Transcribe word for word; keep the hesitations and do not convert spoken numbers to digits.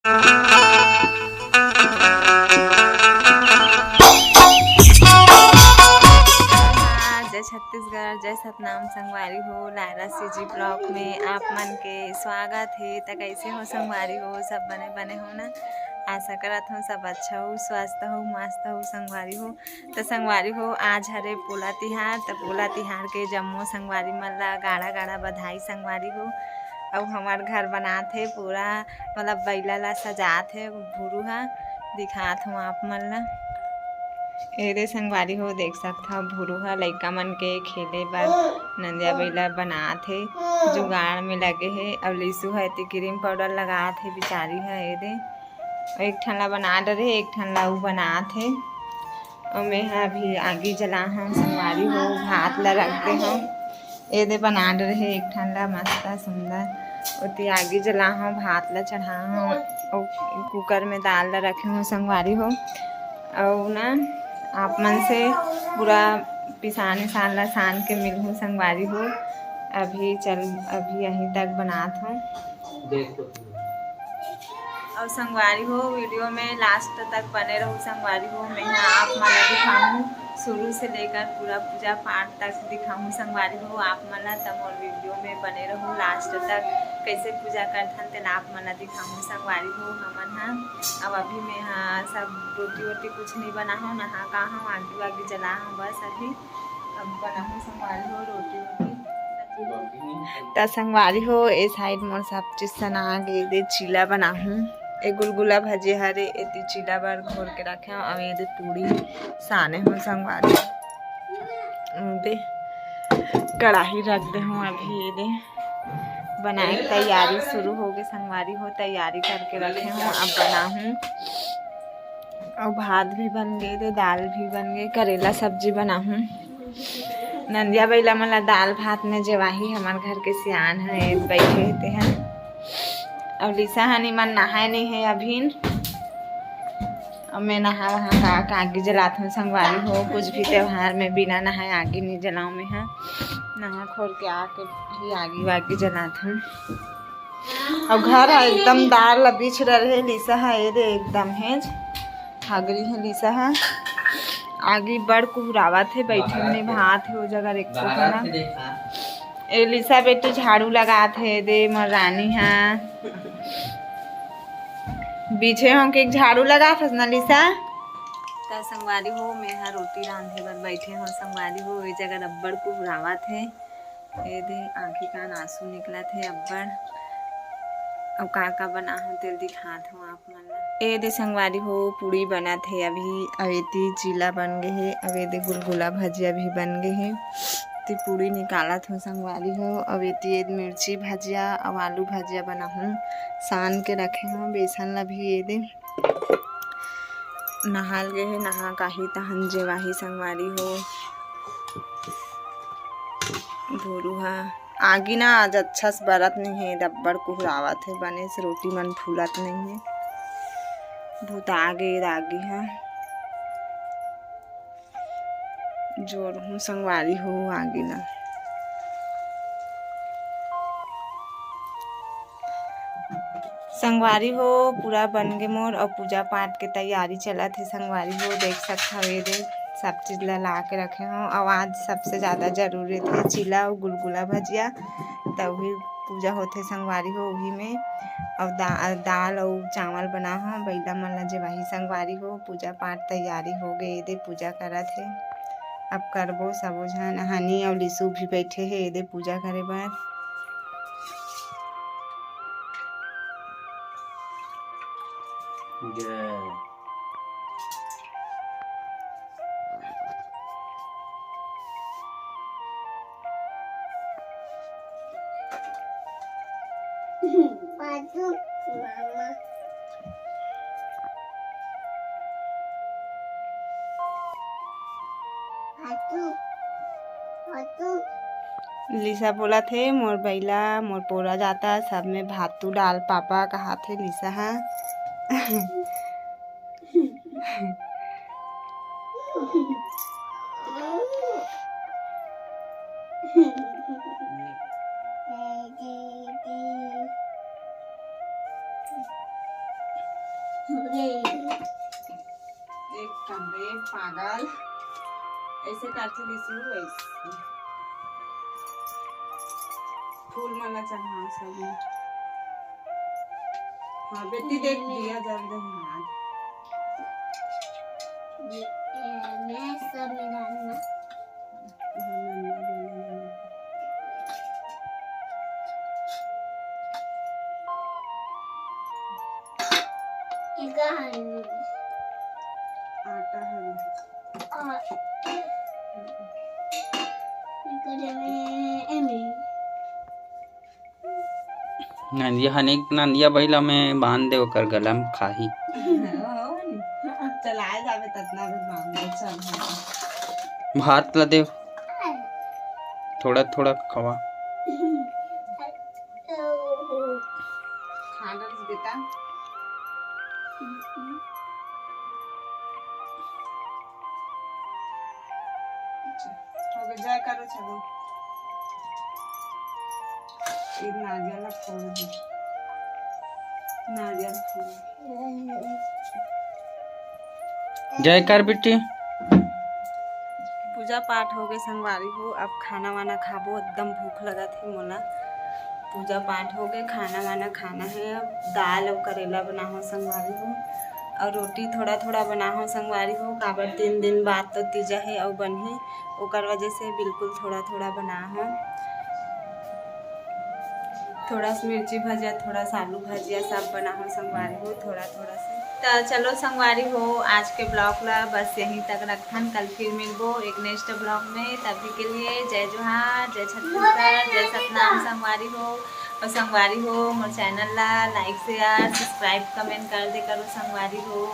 जय छत्तीसगढ़, जय सतनाम संगवारी हो। लायरा सीजी ब्लॉग में आप मन के स्वागत हे। त कैसे हो संगवारी हो? सब बने बने हो ना? आशा करत हो सब अच्छा हो, स्वस्थ हो, मस्त हो संगवारी हो। त संगवारी हो, आज हरे पोला तिहार, त पोला तिहार के जम्मो संगवारी मन ला गाड़ा गाड़ा बधाई संगवारी हो। अउ हमर घर बनात हे पूरा, मतलब बइला ला सजात हे भुरू हा, दिखात हूँ आप मन ला। एदे संगवारी हो, देख सकत हव भुरू हा लइका मन के खेले बर नंदिया बइला बनात हे, जुगाड़ में लगे हे। अउ लीसू ह एती क्रीम पाउडर लगात हे बिचारी ह। एदे एक ठन ला बना डरे, एक ठन ला उ बनात हे। अउ मैं ह अभी आगी जला हूँ संगवारी हो, भात ला रख दे हूँ। एदे बना डरे हे एक ठन ला मस्त सुंदर। ओती आगी जला हूँ, भात ला चढ़ा हूँ, अउ कुकर में दाल ला रखे हूँ संगवारी हो। अउ ना आप मन से पूरा पिसान इसान ला सान के मिलहूँ संगवारी हो। अभी चल, अभी यहीं तक बनात हूँ। अउ संगवारी हो, वीडियो में लास्ट तक बने रहू संगवारी हो। मैं ह आप मन ला दिखाहूँ शुरू से लेकर पूरा पूजा पाठ तक दिखाहूँ संगवारी हो आप मन ला। त मोर वीडियो में बने रहू लास्ट तक। कैसे पूजा करथन तेला आप मन ला दिखाहूँ संगवारी हो। हमन ह अब अभी मैं ह सब रोटी वोटी कुछ नहीं बना हूँ, नहा का हूँ, आगी वागी जला हूँ बस अभी। अब बनाहूँ संगवारी हो रोटी वोटी। त संगवारी हो, ए साइड मोर सब चीज सना गे, एदे चीला बनाहूँ। ए गुलगुला भजे हरे, एती चीला बर घोर के रखे हूँ। अउ एदे पूड़ी साने हूँ संगवारी। एदे कढ़ाई रख दे हूँ अभी। एदे बनाए के तैयारी शुरू हो गे संगवारी हो, तैयारी करके रखे हूँ, अब बनाहूँ। अउ भात भी बन गे, एदे दाल भी बन गे, करेला सब्जी बनाहूँ। नंदिया बइला मन ला दाल भात में जेवाही, हमर घर के सियान ह, ए बइठे हे तेहा। अउ लिसा हनी मन नहाए नहीं हे अभिन। अब मैं नहा वहा का, का आगी जलात हूँ संगवारी हो। कुछ भी त्योहार में बिना नहाए आगी नहीं जलाऊँ मैं ह। नहा खोर के आके ही आगी वागी जलात हूँ। अउ घर ह एकदम दार ला बीछ डरे हे लिसा ह, एदे एकदम हेज। हगरी हे लिसा ह। आगी बड़ कुहरावत हे, बइठे में भात हे ओ जगह एको जना। ए लिसा बेटी झाड़ू लगात हे, एदे मोर रानी ह। बीछे हो के झाड़ू लगात हस ना लिसा? त संगवारी हो, मैं ह रोटी रांधे बर बइठे हो संगवारी हो। ए जगह अब्बड़ कुहरावत हे। एदे आँखी कान आंसू निकलत हे अब्बड़। अउ का का बना हो तेल दिखात हो आप मन ला। एदे संगवारी हो, पूड़ी बनत हे अभी। अउ एती चीला बन गे हे, अउ एदे गुलगुला भजिया भी बन गे हे। ते पूड़ी निकालत हो संगवारी हो। अउ एती एदे मिर्ची भजिया अउ आलू भजिया बनाहूँ, सान के रखे हो। बेसन ला भी एदे नहाल गे हे, नहा काही तहन जेवाही संगवारी हो। भोरू हा आगी ना आज अच्छा से बरत नहीं हे, अब्बड़ कुहरावत हे, बने से रोटी मन फूलत नहीं हे, भूता गे आगी हा। जोर हूँ संगवारी हो आगी ना। संगवारी हो, पूरा बन गे मोर अउ पूजा पाठ के तैयारी चलत हे संगवारी हो। देख सकत हव एदे सब चीज ला ला के रखे हो। अउ आज सबसे ज्यादा जरूरी थे चीला अउ गुलगुला भजिया, त उही पूजा होथे संगवारी हो उही में। अउ दा-, दाल अउ चावल बना हो, बइला मन ला जेवाही संगवारी हो। पूजा पाठ तैयारी हो गे, एदे पूजा करत हे। अब करबो सबो झन, हनी अउ लिसु भी बइठे हे एदे पूजा करे बर। जय। पाछू मामा। पाछू, पाछू। लिसा बोलत हे, "मोर बइला, मोर पोरा जाता, सब में भातू डाल पापा," कहाथे लिसा ह। एक कन रे पागल, ऐसे करथे लिसू, ऐसे। फूल माला चढ़ा सब में। हाँ बेटी, देख दिया जल दे। हाँ। ये, ये, मैं सब में डालना। ये का है? आटा है। और ये करे में एमे। नंदिया हने, नंदिया बइला में बांध दे, ओकर गला में खाही। चलाए जाबे ततना भी बांध दे, चल। भात ला दे, थोड़ा थोड़ा खवा। खा डर बेटा। हो गया, जय करो, चलो। ये नारियल फोड़ दे, नारियल फोड़। जय कर बेटी। पूजा पाठ हो गए संगवारी हो, अब खाना वाना खाबो, एकदम भूख लगत हे मोला। पूजा पाठ हो गए, खाना वाना खाना है, अब दाल और करेला बनाहूँ संगवारी हो, और रोटी थोड़ा थोड़ा बनाहूँ संगवारी हो, काबर तीन दिन बाद तो तीजा है और बनही, ओकर वजह से बिल्कुल थोड़ा थोड़ा बनाहूँ। थोड़ा सा मिर्ची भजिया, थोड़ा सा आलू भजिया, सब बनाहूँ संगवारी हो, थोड़ा थोड़ा सा। तो चलो संगवारी हो, आज के ब्लॉग ला बस यहीं तक रखथन, कल फिर मिलबो एक नेक्स्ट ब्लॉग में। तभी के लिए जय जोहार, जय छत्तीसगढ़, जय सतनाम संगवारी हो। और संगवारी हो, मोर चैनल ला लाइक, शेयर, सब्सक्राइब, कमेंट कर दे करो संगवारी हो।